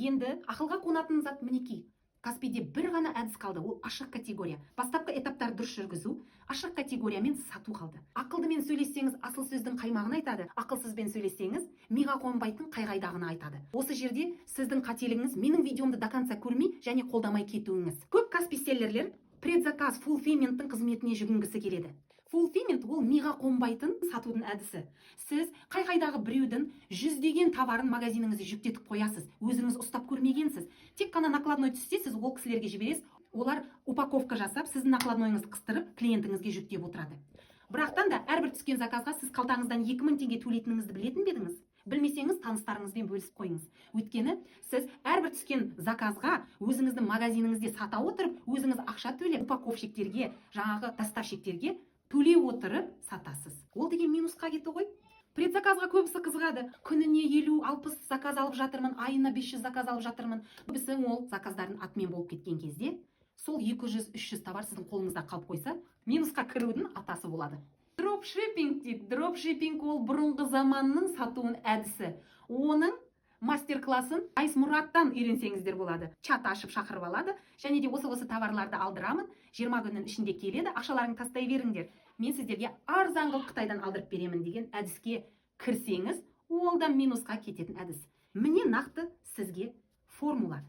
Енді ақылға қонатын зат, мінекей, Каспиде бір ғана әдіс қалды, ол ашық категория. Бастапқы этаптарды дұрыс жүргізу, ашық категориямен сату қалды. Ақылдымен сөйлессеңіз, асыл сөздің қаймағын айтады, ақылсызбен сөйлессеңіз, миға қонбайтын қайғайдағыны айтады. Осы жерде сіздің қателігіңіз – менің видеомды до конца көрмей және қолдамай кетуіңіз. Көп Каспи селлерлер предзаказ, фулфилменттің қызметіне жүгінгісі келеді. Фулфилмент – ол миға қонбайтын сатудың әдісі. Сіз қай қайдағы біреудің жүздеген товарын магазиніңізге жүктетіп қоясыз, өзіңіз ұстап көрмегенсіз. Тек қана накладной түссе, сіз ол кісілерге жібересіз, олар упаковка жасап, сіздің накладнойыңызды қыстырып, клиентіңізге жүктеп отырады. Бірақтан да әрбір түскен заказға сіз қалтаңыздан 2000 теңге төлейтініңізді білетін бе едіңіз? Білмесеңіз, таныстарыңызбен бөлісіп қойыңыз. Өйткені сіз әрбір түскен заказға өзіңіздің магазиніңізде сата отырып, өзіңіз ақша төлеп, упаковщиктерге, жаңағы доставщиктерге төлей отырып сатасыз. Ол деген минусқа кету ғой. Предзаказға көбісі қызығады: күніне 50-60 заказ алып жатырмын, айына 500 заказ алып жатырмын. Көбісі ол заказдардың отмен болып кеткен кезде, сол 200-300 товар сіздің қолыңызда қалып қойса, минусқа кірудің атасы болады. Дропшиппинг дейді. Дропшиппинг – ол бұрынғы заманның сатуын әдісі. Оның мастер классын Айс Мұраттан үйренсеңіздер болады. Чат ашып, шақырып алады және де осы осы товарларды алдырамын, 20 күннің ішінде келеді, ақшаларыңды тастай беріңдер, мен сіздерге арзан қылып Қытайдан алдырып беремін деген әдіске кірсеңіз, ол да минусқа кететін әдіс. Міне, нақты сізге формула.